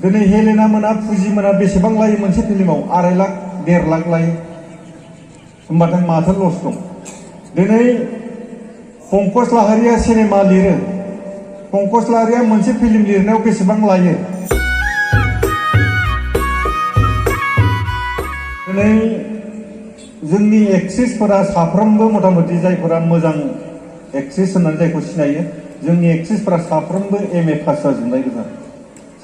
दिनै हेलेना मोना फुजि मोना बेसेबां लायो मोनसे फिल्माव 2.5 लाख 1.5 लाख लायो होमबाथाय माथो लस दं। दिनै पंकज लाहारिया सिनेमा लिरो, पंकज लाहारिया मोनसे फिल्म लिरनायाव बेसेबां लायो? दिनै जोंनि एक्ट्रेसफोरा साफ्रोमबो मथा-मथि जायफोरा मोजां एक्ट्रेस होननानै जायखौ सिनायो, जोंनि एक्ट्रेसफोरा साफ्रोमबो MA पास जाजोबनाय गोजा,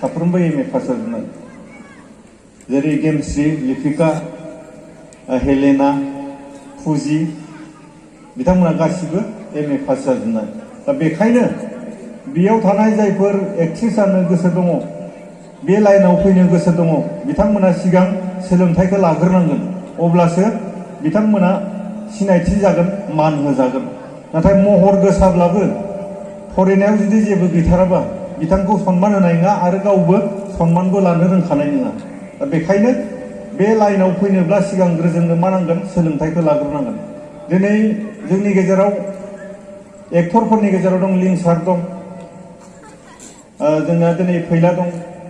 साफ्रोमबो MA पास जाजोबनाय। जेरै गेमस्रि, लिपिका, हेलेना, फुजि बिथांमोना गासिबो MA पास जाजोबनाय। दा बेखायनो बेयाव थानाय जायफोर एक्ट्रेस जानो गोसो दङ, बे लाइनाव फैनो गोसो दङ, बिथांमोना सिगां सोलोंथाइखौ लाग्रोनांगोन, अब्लासो बिथांमोना सिनायथि जागोन, मान होजागोन। नाथाय महर गोसाब्लाबो फरायनायाव जुदि जेबो गैथाराबा बिथांखौ सनमान होनाय नङा आरो गावबो सनमानबो लानो रोंखानाय नङा। दा बेखायनो बे लाइनाव फैनोब्ला सिगांग्रो जोंनो मा नांगोन? सोलोंथाइखौ लाग्रोनांगोन। दिनै जोंनि गेजेराव एक्टरफोरनि गेजेराव दं लिंसार दं, जोंना दिनै फैला दं,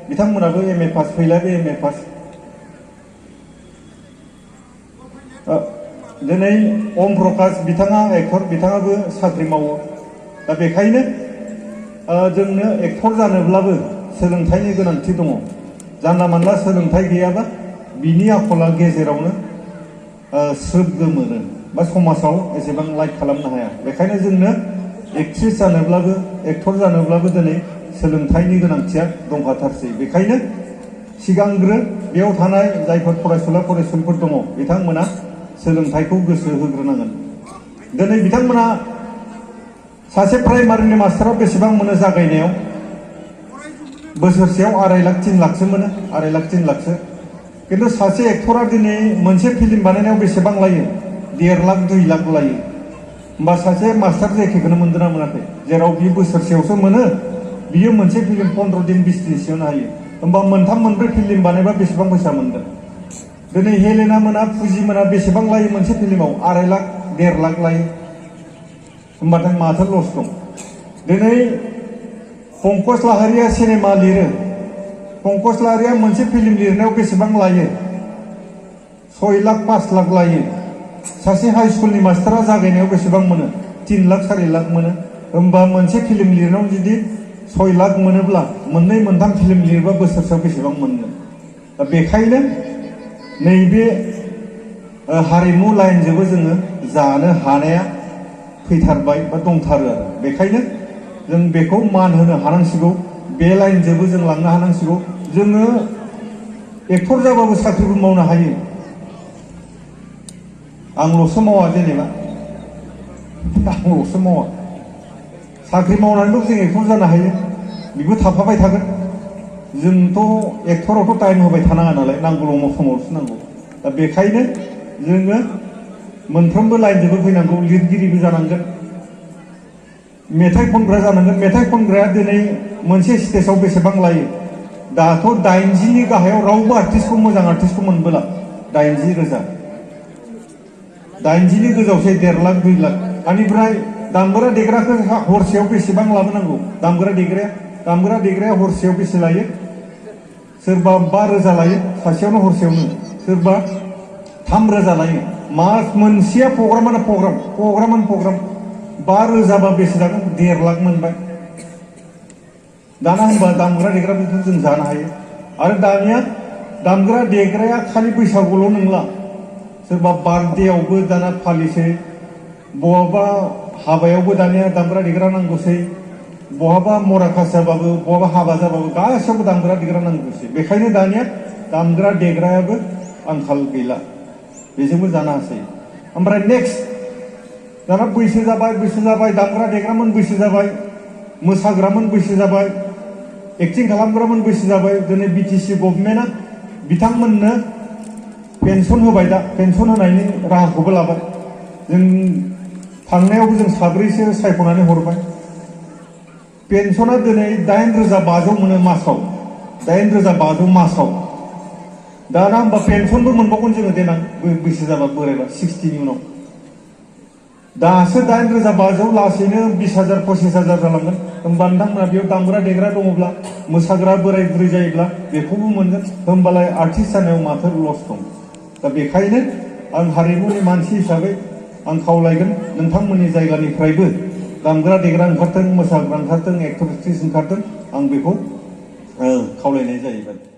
बिथांमोनाबो MA पास, फैलाबो MA पास। दिनै ओम प्रकाश बिथाङा एक्टर, बिथाङाबो साख्रि मावो। दा बेखायनो जोंनो एक्टर जानोब्लाबो सोलोंथाइनि गोनांथि दङ। जानला मानला सोलोंथाइ गैयाबा बिनि आखला गेजेरावनो स्रोब गोमोरो बा समाजाव एसेबां लाइक खालामनो हाया। बेखायनो जोंनो एक्ट्रेस जानोब्लाबो एक्टर जानोब्लाबो दिनै सोलोंथाइनि गोनांथिया दंखाथारसै। बेखायनो सिगांग्रो बेयाव थानाय जायफोर फरायसुला फरायसुलिफोर दङ, बिथांमोना सोलोंथाइखौ गोसो होग्रोनांगोन। दिनै बिथांमोना सासे प्राइमारिनि मास्टाराव बेसेबां मोनो? जागायनायाव बोसोरसेयाव 2.5 लाख 3 लाखसो मोनो, 2.5 लाख 3 लाखसो। किन्तु सासे एक्टरा दिनै मोनसे फिल्म बानायनायाव बेसेबां लायो? 1.5 लाख 2 लाख लायो। होमबा सासे मास्टार एखेखौनो मोनदों ना मोनाखै? जेराव बियो बोसोरसेयावसो मोनो, बियो मोनसे फिल्म 15 दिन 20 दिनसोआवनो हायो। होमबा 3 4 फिल्म बानायबा बेसेबां फैसा मोनगोन? दिनै हेलेना मोना फुजि मोना बेसेबां लायो मोनसे फिल्माव? 2.5 लाख 1.5 लाख लायो होमबाथाय माथो लस दं। दिनै पंकज लाहारिया सिनेमा लिरो, पंकज लाहारिया मोनसे फिल्म लिरनायाव बेसेबां लायो? 6 लाख 5 लाख लायो। सासे हाइ स्कुलनि मास्टारा जागायनायाव बेसेबां मोनो? 3 लाख 4 लाख मोनो। होमबा मोनसे फिल्म लिरनायाव जुदि 6 लाख मोनोब्ला 2 3 फिल्म लिरबा बोसोरसेयाव बेसेबां मोनगोन? दा बेखायनो नैबे हारिमु लाइनजोंबो जोङो जानो हानाया फैथारबाय बा दंथारो आरो। बेखायनो जों बेखौ मान होनो हानांसिगौ, बे लाइनजोंबो जों लांनो हानांसिगौ। जोङो एक्टर जाबाबो साख्रिबो मावनो हायो। आंल'सो मावा, जेनेबा आंल'सो मावा, साख्रि मावनानैबो जों एक्टर जानो हायो, बेबो थाफाबाय थागोन। जोंथ' एक्टरावथ' टाइम होबाय थानाङा नालाय, नांगौल' समावसो नांगौ। दा बेखायनो जोङो मोनफ्रोमबो लाइनजोंबो फैनांगौ। लिरगिरिबो जानांगोन, मेथाइ खनग्रा जानांगोन। मेथाइ खनग्राया दिनै मोनसे स्टेजाव बेसेबां लायो? दाथ' 80नि गाहायाव रावबो आर्टिस्टखौ मोजां आर्टिस्टखौ मोनबोला 80,000, 80नि गोजौसै 1.5 लाख 2 लाख। बेनिफ्राय दामग्रा देग्राखौ हरसेयाव बेसेबां लाबोनांगौ? दामग्रा देग्राया हरसेयाव बेसे लायो? सोरबा 5,000 लायो सासेयावनो, हरसेयावनो सोरबा 3,000 लायो। मास मोनसेया प्रग्रामानो प्रग्राम 5,000 बा बेसे जागोन? 1.5 लाख मोनबाय। दाना होनबा दामग्रा देग्राफोरखौ जों जानो हायो। आरो दानिया दामग्रा देग्राया खालि बैसागुल' नंला, सोरबा बार्थडेआवबो दाना फालिसै, बहाबा हाबायावबो दानिया दामग्रा देग्रा नांगौसै, बहाबा मराकास जाबाबो, बहाबा हाबा जाबाबो गासैयावबो दामग्रा देग्रा नांगौसै। बेखायनो दानिया दामग्रा देग्रायाबो आंखाल गैला, बेजोंबो जानो हासै। ओमफ्राय नेक्स्ट दाना बैसो जाबाय, दामग्रा देग्रामोन बैसो जाबाय, मोसाग्रामोन बैसो जाबाय, एक्टिं खालामग्रामोन बैसो जाबाय। दिनै BTC गभर्नमेन्टआ बिथांमोननो पेन्सन होबाय। दा पेन्सन होनायनि राहाखौबो लाबाय। जों थांनायावबो जों 7 सायख'नानै हरबाय। पेन्सना दिनै 8,500 मोनो मासाव, 8,500 मासाव। दाना होमबा पेन्सनबो मोनबावगोन जोङो देनां बैसो जाबा, बोरायबा 60नि उनाव। दासो 8,500 लासैनो 20,000 25,000 जालांगोन होमबा नोंथांमोना बेयाव दामग्रा देग्रा दङब्ला मोसाग्रा बोराय बुरै जायोब्ला बेखौबो मोनगोन होमबालाय आर्टिस्ट जानायाव माथो लस दं दा बेखायनो आं हारिमुनि मानसि हिसाबै आं खावलायगोन नोंथांमोननि जायगानिफ्रायबो दामग्रा देग्रा ओंखारथों मोसाग्रा ओंखारथों एक्टर एक्ट्रिस ओंखारथों आं बेखौ खावलायनाय जाहैबाय